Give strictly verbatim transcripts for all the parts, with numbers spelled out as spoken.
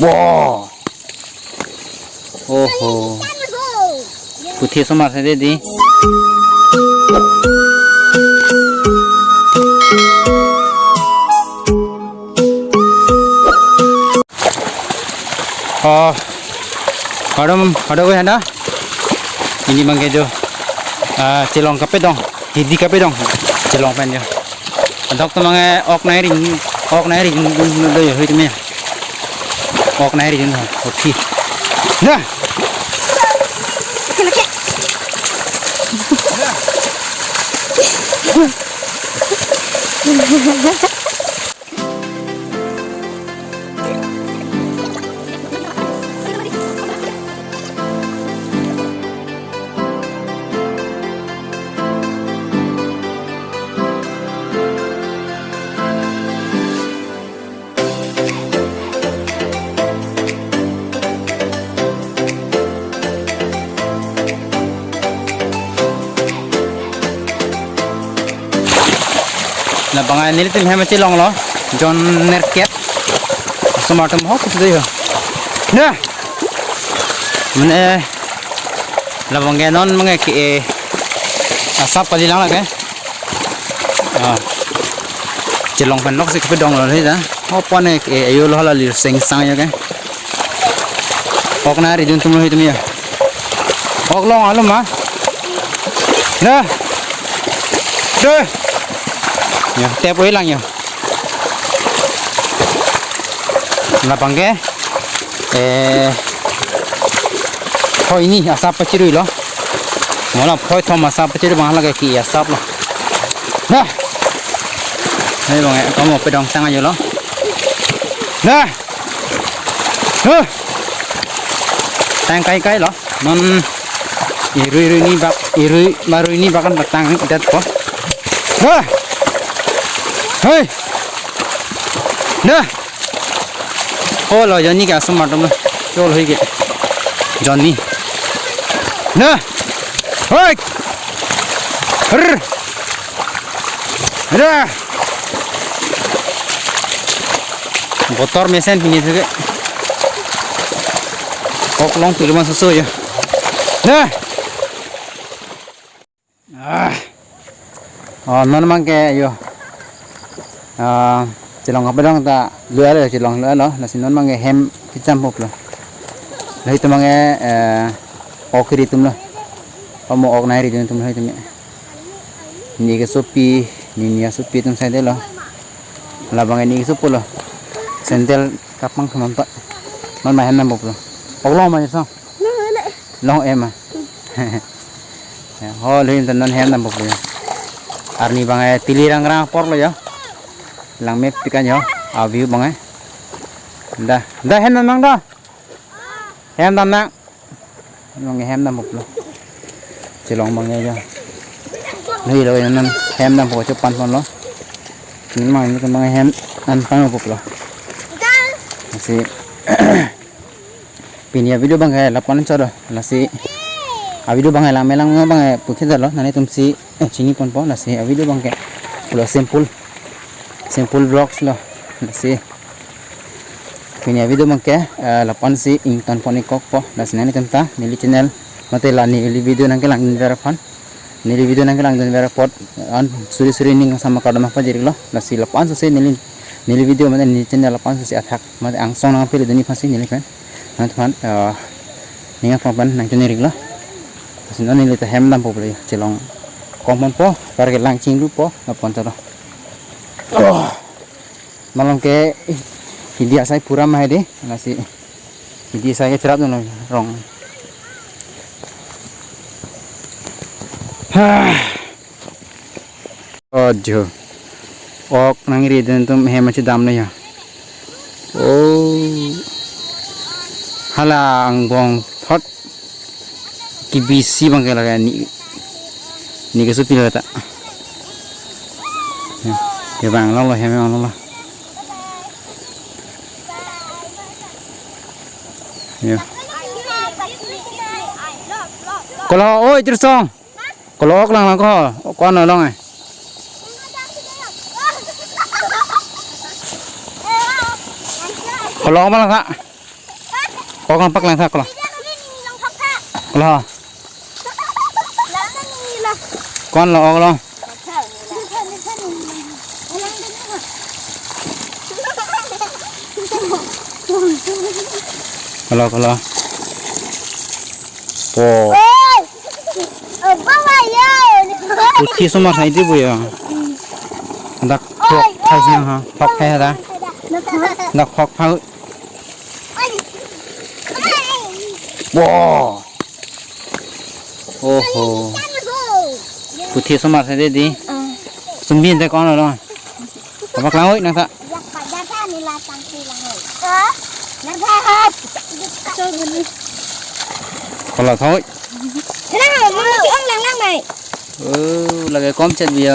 Wow. Oho. Puthi osomar si dei dei. Oh. Hadam, hadam ko handa. Pini abangke jo. Ah, chelong kapedong. Hidi kapedong. Chelong pen jo. Adok ta abangke ok nangri, ok nangri dun dun do jo hoi tumi. Ok nangri dun ho. Oke. Nah. Labang nelitum hem chelonglo, jon nerkep. Osomar atum ho kusi dei ho. Nah. Mane labang ke non abangke, eh, asap kalilang lake. Ah. Chelong pen lok si kapedonglo hei ta. Ho pon ke, eh, ayo lo hala lir seng sang yo ke. Ok nangri dun atum lo hei tumi ya. Ok long alo ma. Nah. Deh. Ya, tep oi lang ya. Labang ke, eh, phoi hini asap pachirui lo. Mola phoi thom asap pachirui abang lake ke-e asap lo. Nah. Hei abangke, komo pedong tang ayo lo. Nah. Huh. Tang kai kai lo. Non irui rui ni bak, irui marui ni bakan batang idat ko. Wah. Hei. Nah. Oh lo, jonni ke asomar atum. Chol hoi ke. Jonni. Nah. Hoi. Her. Ada. Botor mesen pini thu ke. Ok long pilo ma soso ya. Nah. Ah. Oh, non abangke yo. Ah, chelong kapedong ta lo alo, chelong lo alo. Lasi non abangke hem kecham pop lo. Lahei atum abangke, eh, ok ri atum lo. Komo ok nangri dun atum lo hei tumi. Ne kesopi, ne ne asopi atum sai dei lo. Labang ne kesopo lo. Sandal kapang kemam ta. Non ma hem nang pop lo. Ok long ma song. Long e ma. Ya, ho lo him ta non hem nang pop lo. Arni abangke tili rang rang apor lo ya. Langmepik an ya. A-view abangke. Da, da hem nang da. Hem dam nang. Abangke hem dam pop lo. Chelong abangke ya. Lahei lo non hem dam pop cho pan pon lo. Non abangke hem an pan pop lo. Lasi pini a-video abangke la-an chot lo. Lasi a-video abangke langme langno abangke puthot lo. Nanglitum si, eh, chini ponpo. Lasi a-video abangke pulo simple. Simple vlogs lo. Lasi pini a-video abangke, eh, la-an si ington pon ik kokpo. Lasi nanglitum ta neli channel mate la neli video nangkelang dunver aphan, neli video nangkelang dunver apot an suri suri ning sama kardom pajir ik lo. Lasi la-an si neli, neli video mate neli channel la-an si athak mate angsong nangpilo dunji aphan si neli pen, nangphan, eh, ning aphan pen nangchonir ik lo. Lasi non neli ta hem dam pop lo ya, chelong kom ponpo, par ke lang chingrupo, la-an chot lo. Oh. Malom ke, ih, hidi asai pura ma hedi, lasi hidi asai ke cherap dun rong. Ha. Ojo. Ok nangri dun atum hem chedam lo ya. Oh. Hala angbong thot. Kebisi abangke lake ne, ne kesopi lo ta. Ya, ya abang lo lo, ya abang lo lo. Ya. Kolo, oi, Tirsong. Kolo ok lang lang ko, ko ano long eh. Kolo ok ma lang ta. Kok lang paklang tha klo. Klo. Kon lo, ok lo. Klo, klo. Po. Puthi somar hai di bu ya. Dak phok thai sing ha. Phok thai ha da. Dak phok phak. Wow. Oho. Puthi somar hai di. Sumbin te kon lo. Kapak lang oi nang ta. Klo thoi. Oh, lake kom chet biya.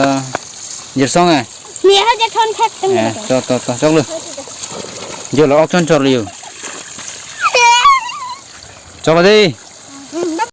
Jirsong eh. Ni ha je thon thak tum. Eh, to, to, to, chok lo. Jo lo ok chon chor liu. Chok di.